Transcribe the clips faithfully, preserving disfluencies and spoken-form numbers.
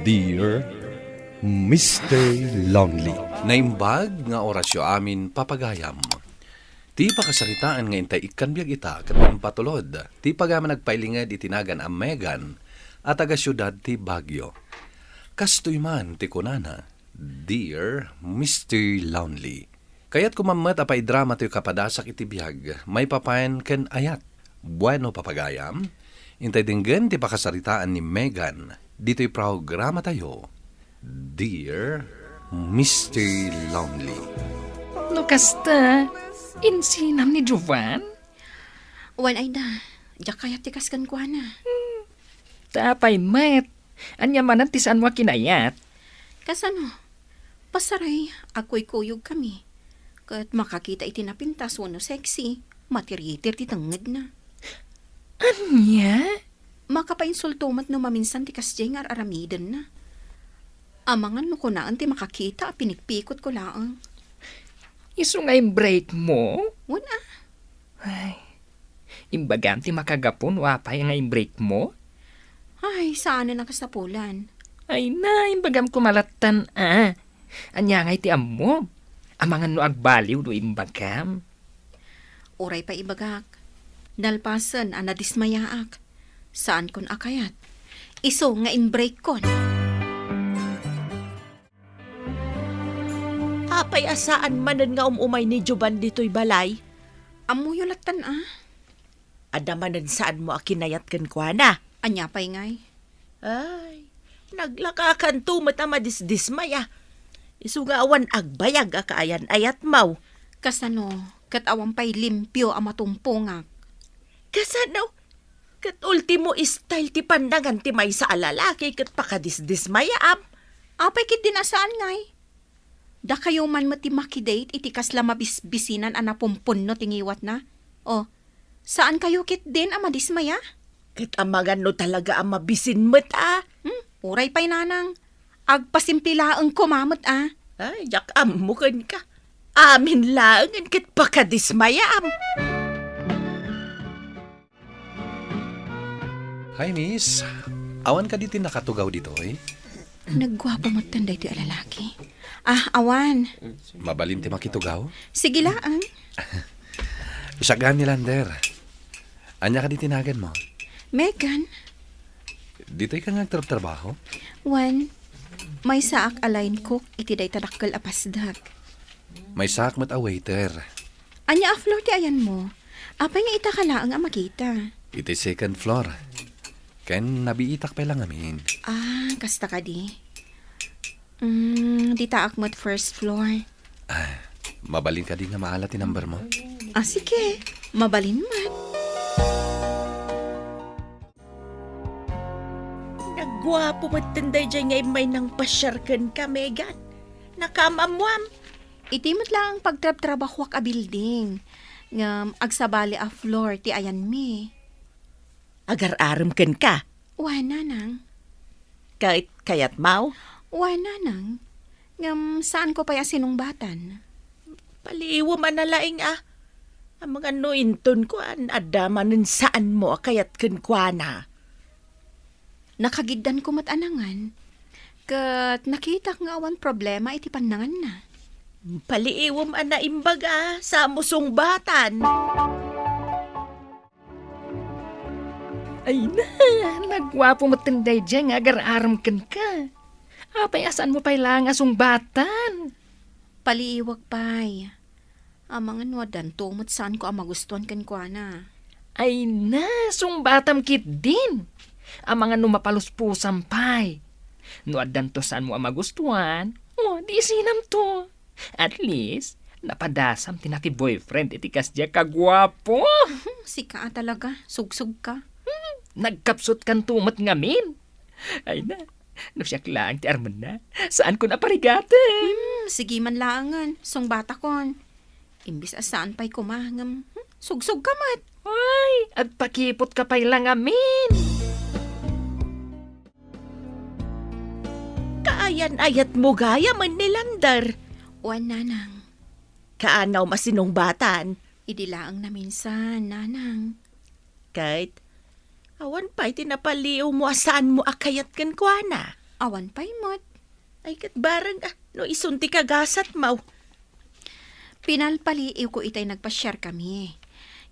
Dear Mister Lonely. Naimbag nga orasyo amin, papagayam. Ti pakasaritaan nga intay ikkan biag ita ket impatulod ti pagaman agpailinged iti nagan a Megan a taga-siudad ti Baguio. Kastoy man ti kunana, "Dear Mister Lonely." Kayatko man met a paidrama toy kapadasak iti biag maipapan ken ayat. Bueno, papagayam, intay denggen ti pakasaritaan ni Megan ditoy programatayo, Dear Mister Lonely. No kasta, insinam ni Jovan? Wen, Aida, diak kayat ti kas kenkuana. Ta apay met, ania manen ti saanmo a kinayat? Kasano? Pasaray, agkuykuyogkami. Ket makakita iti napintas wenno sexy, matiritir ti tengngedna. Ania? Makapainsulto met no maminsan ti kasdiay nga ar-aramidenna. Amangan no kunaen ti makakita a pinigpikotko laeng. Isu nga imbreakmo? Wen a. Ay, imbagam ti makagapu no apay nga imbreakmo? Ay, saanen a kasapulan. Ay na, imbagam koma lattan a. Ania ngay ti ammom? Amangan no agbaliw no imbagam. Uray pay ibagak, nalpasen a nadismayaak. Saankon a kayat. Isu nga imbreakkon. Apay a saan manen nga um-umay ni Jovan ditoy balay? Ammoyo lattan a. Adda manen saanmo a kinayat kenkuana? Ania pay ngay? Ay, naglakakanto met a madisdismaya. Isu nga awan agbayag a kaayan-ayatmo. Kasano? Ket awan pay limpio a matumpongak. Kasano? Ket ultimo style ti pannangan ti maysa a lalaki ket pakadisdismayaam. Apay ketdin a saan ngay? Dakayo man met ti makidate iti kasla mabisbisinan a napumpunno ti ngiwatna? O, saankayo ketdin a madismaya? Ket amangan no talaga a mabisin met a. Hmm, uray pay nanang. Agpasimple laeng koma met a. Ay, diak ammo kenka. Amin laengen ket pakadismayaam. Hi, miss. Awan kadi ti nakatugaw ditoy? Nagguapo metten daytoy a lalaki. Ah, awan. Mabalin ti makitugaw? Sige laeng. Siak ni Lander. Ania kadi ti naganmo? Megan. Ditoy ka nga agtrabtrabaho? Wen, maysaak a line cook iti dayta dakkel a pasdak. Maysaak met a waiter. Ania a floor ti ayanmo? Apay nga ita ka laeng a makita? Iti second floor. Ken nabiitak pay la ngamin. Ah, kasta kadi. Mm, ditaak met first floor. Ah, mabalin kadi nga maala ti number mo? Ah, sige. Mabalin met. Nagguapo metten daydiay nga immay nangpasiar kenka, Megan. Nakaam-ammoam. Iti met laeng pagtrabtrabahoak a building, ngem agsabali a floor ti ayanmi. Agar-arem kenka? Wen, nanang. Kay-, kayatmaw? Wen, nanang. Ngem saanko pay a sinungbatan. Paliiwem a nalaing a. Amangan no inton kuan, adda manen saanmo a kayat kenkuana. Nakagiddanko met a nangan. Ket nakitak nga awan problema iti pannanganna. Paliiwem a naimbag a, saanmo sungbatan. Ay na, nagguapo metten daydiay nga agar-arem kenka. Apay a saanmo pay laeng a sungbatan? Paliiwek pay. Amangan no addanto met saanko a magustuan kenkuana. Ay na, sungbatam ketdin. Amangan no mapaluspusam pay. No addanto saanmo a magustuan, o, di isinamto. At least, napadasam ti naki-boyfriend iti kasdiay a kaguapo. Sika a talaga, sugsugka. Hmm, nagkapsutkanto met ngamin. Ay na, no siak laeng ti armenna, saankon a parigaten. Hmm, sige man laengen, sungbatakon. Imbes a saan pay koma, ngem, hmm, sugsugka met. Ay, agpakiputka pay la ngamin. Kaayan-ayatmo gayamen ni Lander. Wen, nanang. Kaanaw masinungbatan? Idi laeng naminsan, nanang. Ket, awan pay ti napaliiwmo a saanmo a kayat kenkuana? Awan pay met. Ay, ket bareng, ah, no isun ti kagasat, maw. Pinalpaliiwko itay nagpasiarkami.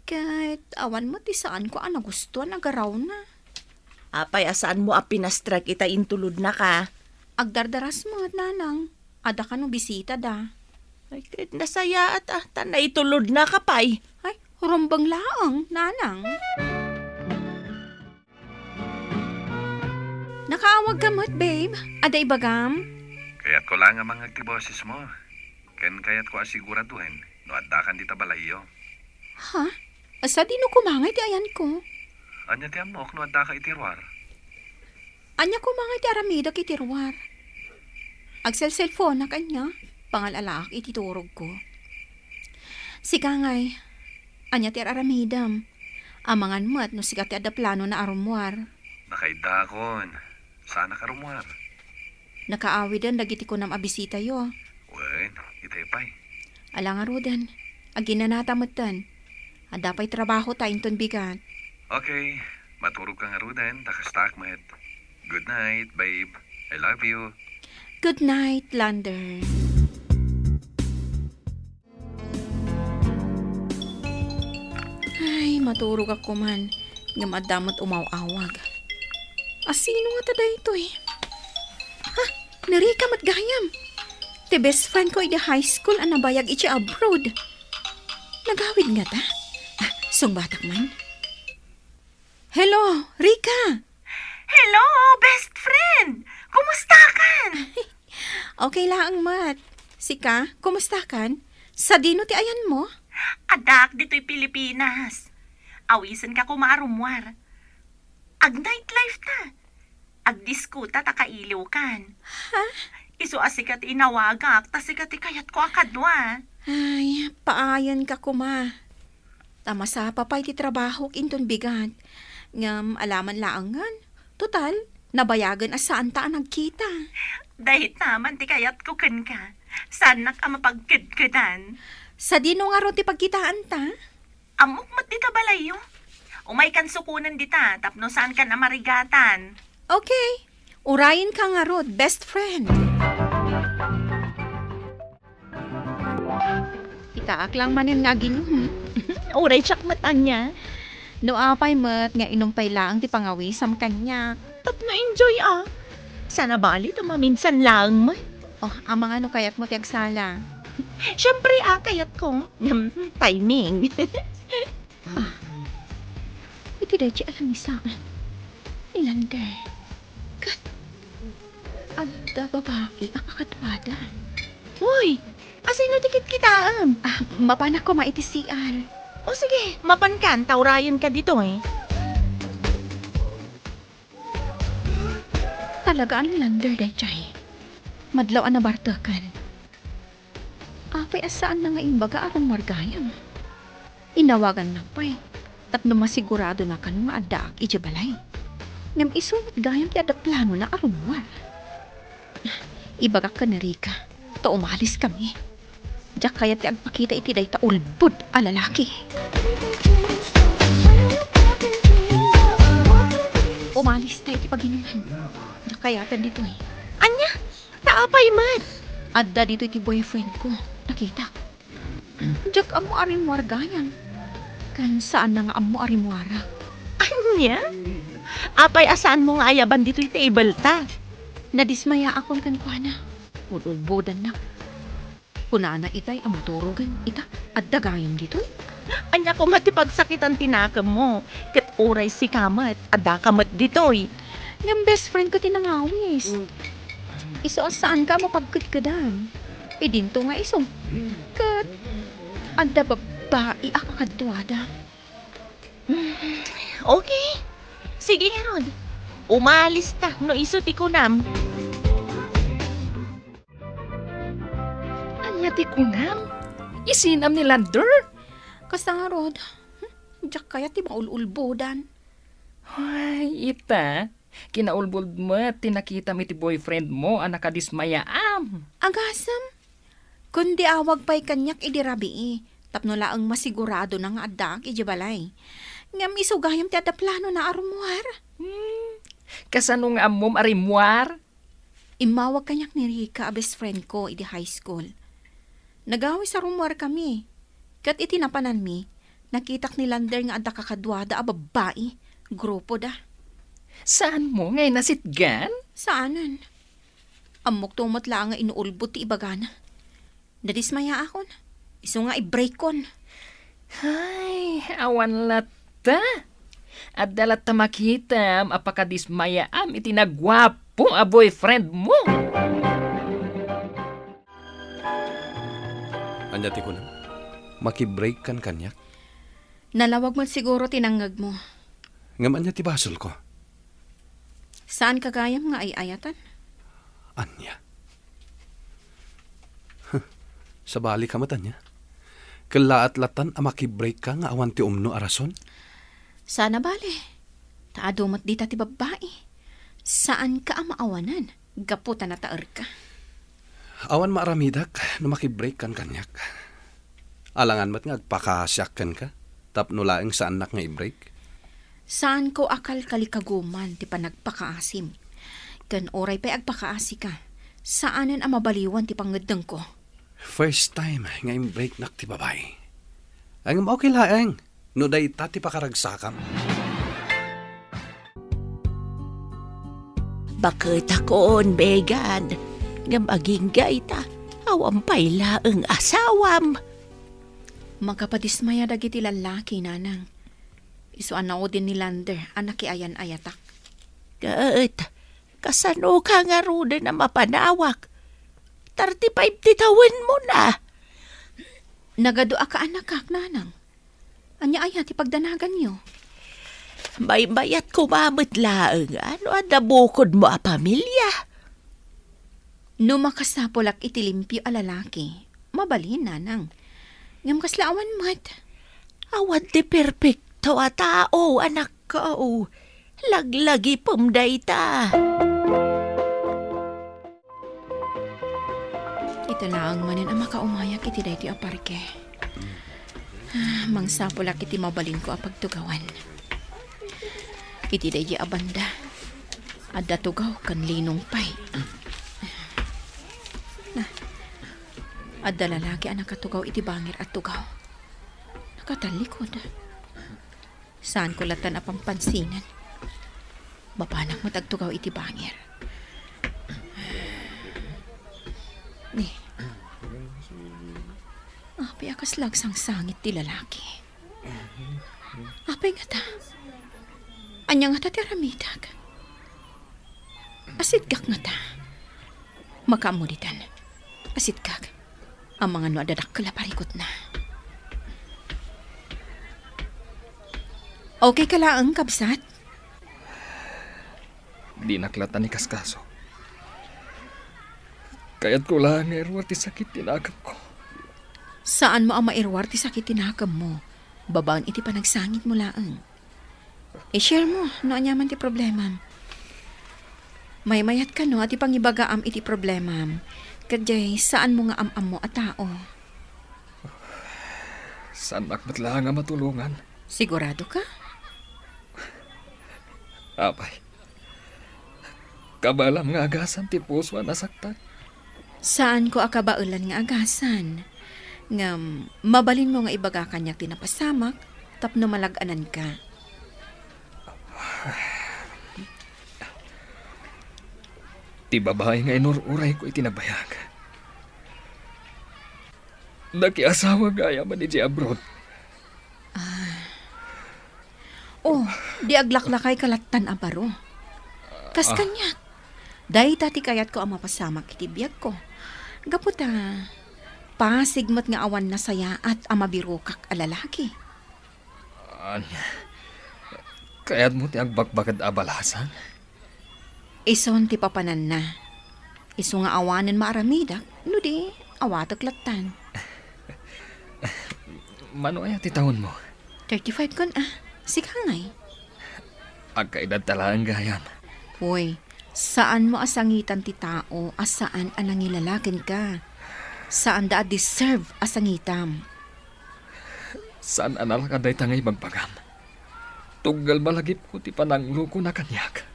Ket awan met ti saanko a nagustuan a garawna. Apay a saanmo a pinastrek itay intulodnaka? Agdardaras met, nanang. Adda kano bisitada. Ay, ket nasayaat, ah, ta naitulodnaka pay. Ay, rumbeng laeng, nanang. Nakaawagka met, babe. Adda ibagam? Kayatko laeng a mangngeg ti bosesmo. Ken kayatko a siguraduen no addakan dita balayyo. Ha? Sadino koma ngay ti ayanko? Ania ti ammok no addaka iti ruar? Ania koma ngay ti aramidek iti ruar? Agselselfonak ania? Pangal-alaak iti turogko. Sika ngay, ania ti ar-aramidem? Amangan met no sika ti adda planona a rummuar. Nakaiddaakon. Saanak a rummuar. Nakaawiden dagiti kunam a bisitayo. Wen, itay pay. Ala ngaruden, aginanata metten. Adda pay trabahota inton bigat. Okay, maturogka ngaruden, ta kastaak met. Good night, babe. I love you. Good night, Lander. Ay, maturogak koman, ngem adda met umaw-awag. A, sino ngata daytoy? Ha? Ni Rica met gayam. Ti best friend ko idi high school a nabayag iti abroad. Nagawid ngata? Ah, sungbatak man. Hello, Rica! Hello, best friend! Kumustakan? Okay laeng met. Sika, kumustakan? Sadino ti ayanmo? Addaak ditoy Pilipinas. Awisenka koma a rummuar. Ag-nightlife ta. Agdiskota ta kailiwkan. Ha? Isu a sika ti inawagak, ta sika ti kayatko a kadua. Ay, paayanka koma. Ta masapa pay ti trabahok inton bigat. Ngem alaman laengen. Total, nabayagen a saanta a nagkita. Dayta man ti kayatko kenka. Saannak a mapagkedkedan. Sadino ngarud ti pagkitaanta? Ammok met dita balayyo. Umaykan sukonen dita tapno saankan a marigatan. Okay. Urayenka ngarud, best friend. Itaak lang manen nga aginum. Uray siak met ania. No apay met nga inum pay laeng ti pangawisam kaniak. Tapno enjoy a. Saan a bali ta maminsan laeng met. Oh, amangan no kayatmo ti agsala. Siyempre, ah, kayatko. Ngem, timing. Ah, iti daydi a langisaan ni Lander. Ket adda babai a kakaduada. Uy! Asino ti kitkitaem? Ah, mapanak koma iti C R. O sige, mapankan ta urayenka ditoy. Talaga a ni Lander daydiay. Madlaw a nabarteken. Apay a saanna nga imbaga a rummuar gayam? Inawagannak pay tapno masiguradona kano nga addaak idiay balay. Ngem isu met gayam ti adda planona a rummuar. Ibagak ken ni Rica ta umaliskami. Diak kayat ti agpakita iti dayta ulbod a lalaki. Umalista iti paginuman. Diak kayaten ditoy. Ania? Ta apay met? Adda ditoy ti boyfriend ko. Nakita. Diak ammo a rimmuar gayam. Ken saanna nga ammo a rimmuarak. Ania? Apay a saanmo nga ayaban ditoy table ta? Nadismayaakon kenkuana. Ululbodannak. Kunana itay a maturogen ita, adda gayam ditoy. Ania koma ti pagsakitan ti nakemmo? Ket uray sika met, addaka met ditoy. Ngem best friend ko ti nangawis. Isu a saanka a mapagkedkedan. Idinto nga isu. Ket adda babbai a kakaduada. Okay. Sige ngarud. Umalis ta no isu ti kunam. Ania ti kunam? Isinam ni Lander? Kasta ngarud. Hmm, diak kayat ti maul-ulbodan. Ay, ita, kinaulbod met ti nakitam iti boyfriend mo a nakadismayaam. Agasem, kundi awag pay kaniak idi rabii, tapno laeng masiguradona nga addaak idiay balay. Ngem isu gayam ti adda planona a rummuar. Hmm, kasano nga ammom a rimmuar? Immawag kaniak ni Rica a best friend ko idi high school. Nagawis a rummuarkami. Ket iti napananmi, nakitak ni Lander nga adda kakaduada a babbai, grupoda. Saanmo nga inasitgan? Saanen. Ammokto met laeng nga inuulbod ti ibagana. Nadismayaakon. Isu nga i-breakkon. Ay, awan latta. Adda latta makitam a pakadismayaam iti naguapo a boyfriend mo. Ania ti kunam? Makibreakkan kaniak? Nalawag met siguro ti nangngegmo. Ngem ania ti basolko? Saanka gayam nga ay-ayatan? Ania? Huh, sabali ka met, ania? Kellaat lattan a makibreakka nga awan ti umno a rason? Saan a bale. Ta adu met dita ti babbai. Saanka a maawanan gapu ta nataerka. Awan maaramidak no makibreakkan kaniak. Alangan met nga agpakaasiak kenka tapno laeng saannak nga i-break. Saanko a kalkalikaguman ti panagpakaasim. Ken uray pay agpakaasika, saanen a mabaliwan ti pangngeddengko. First time nga imbreaknak ti babai. Ngem okay laeng no dayta ti pakaragsakam. Baketakon, Megan, ngem agingga ita, awan pay laeng asawam. Makapadismaya dagiti lallaki, nanang. Isu a naudin ni Lander a nakiayan-ayatak. Ket, kasano ka ngaruden a mapanawak? Thirty-five ti tawenmo na. Nagadu a kaanakak, nanang. Ania aya ti pagdanaganyo? Maymayat koma met laeng, no adda bukodmo a pamilia. No makasapulak iti limpio a lalaki, mabalin, nanang. Ngem kasla awan met. Awan ti perpekto a tao, anakko. Laglagipem dayta. Ita laeng manen a makaumayak iti daytoy a parke. Ah, mangsapulak iti mabalinko a pagtugawan. Iti daydi a banda, adda tugaw ken linong pay. Na, adda lalaki a nakatugaw iti bangir a tugaw. Nakatallikod. Saanko lattan a pampansinan. Mapanak met agtugaw iti bangir. Ni, apay a kasla agsangsangit ti lalaki? Apay ngata? Ania ngata ti aramidak? Asidgak ngata? Makaammo ditan. Asidgak. Amangan no adda dakkel a parikutna. Okay ka laeng, kabsat? Dinak lattan ikaskaso. Kayatko laeng nga iruar ti sakit ti nakemko. Saanmo a mairuar ti sakit ti nakemmo babaen iti panagsangitmo laeng. I-share mo no aniaman ti problemam. Maymayat kano a ti pangibagaam iti problemam, ket diay saanmo nga am-ammo a tao. Saannak met laeng a matulongan. Sigurado ka? Apay, kabaelam nga agasan ti puso a nasaktan. Saanko a kabaelan nga agasan. Ngem, mabalinmo nga ibaga kaniak ti napasamak tapno malag-ananka. Ti babai nga inur-urayko iti nabayag, nakiasawa gayam idiay abroad. Ah. Oh, di aglaklakay ka lattan a baro. Kas Ah. kaniak, dayta ti kayatko a mapasamak iti biagko. Gapu ta, pasig met nga awan nasayaat a mabirokak a lalaki. Ania? Kayatmo ti agbakbakad a balasan? Isun ti papananna. Isu nga awanen maaramidak, no di, awatek lattan. Mano aya ti taonmo? Thirty-five kun, ah. Sika ngay? Agkaedadta laeng gayam. Uy, saanmo a sangitan ti tao a saan a nangilalaken ka. Saanda a deserve a sangitam. Saan a nalaka dayta nga ibagbagam. Tunggal malagipko ti pananglokona kaniak.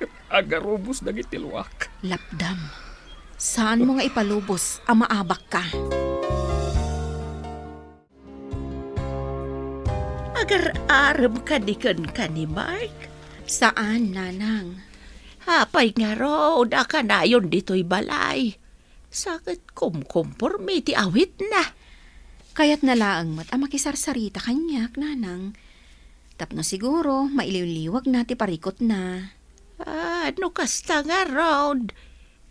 Ket agarubos dagiti luak. Lapdam, saanmo nga ipalubos a maabakka. Agar-arem kadi kenka ni Mark? Saan, Nanang. Apay ngarud a kanayon ditoy balay? Sa ket kumkompormi ti awitna. Kayatna laeng met a makisarsarita kaniak, Nanang. Tapno siguro, mailiwliwagna ti parikutna. Ah, no kasta ngarud,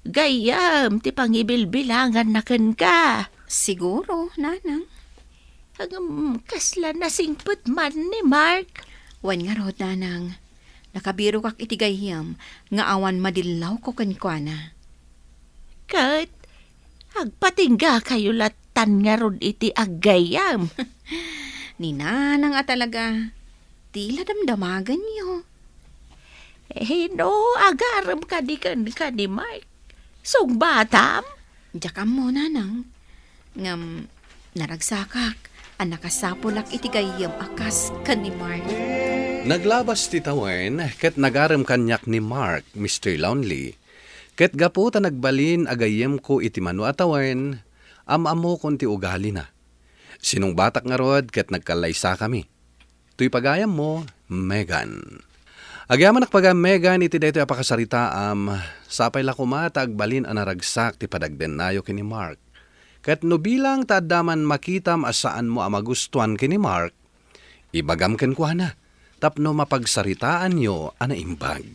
gayyem ti pangibilbilanganna kenka. Siguro, Nanang. Ngem kasla nasingpet man ni Mark? Wen ngarud, Nanang. Nakabirokak iti gayyem nga awan madillawko kenkuana. Ket agpatinggakayo lattan ngarud iti aggayyem. Ni Nanang a talaga, tila damdamagenyo. Eh, no, agarem kadi kenka ni Mark? Sungbatam? Diak ammo, Nanang. Ngem, naragsakak a nakasapulak iti gayyem a kas ken ni Mark. Naglabas ti tawen ket nagarem kaniak ni Mark, Mister Lonely. Ket gapu ta nagbalin a gayyemko iti mano a tawen, am-ammokon ti ugalina. Sinungbatak ngarud ket nagkallaysakami. Toy pagayammo, Megan. Agyamanak pagayam, Megan, iti daytoy a pakasaritaam, sapay la koma ta agbalin a naragsak ti padagdennayo ken ni Mark. Ket no bilang ta adda man makitam a saanmo a magustuan ken ni Mark, ibagam kenkuana tapno mapagsaritaanyo a naimbag.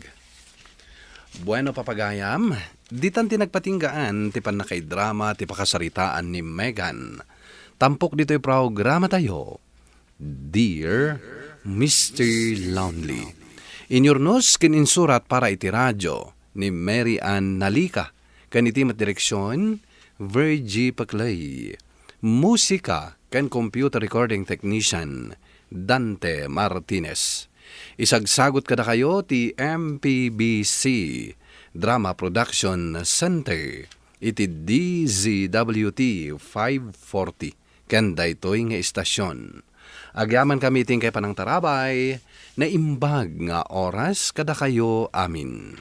Bueno, papagayam, ditan ti nagpatinggaan ti pannakaidrama ti pakasaritaan ni Megan. Tampok ditoy programatayo, Dear Mister Lonely. Inyurnos ken insurat para iti radio ni Mary Ann Nalica, ken iti met direksion, Virgie Paclay. Musika ken computer recording technician, Dante Martinez. Isagsagut kadakayo ti M P B C Drama Production Center iti D Z W T five forty ken daytoy nga istasion. Agyamankami iti inkay panangtarabay, naimbag nga oras kadakayo amin.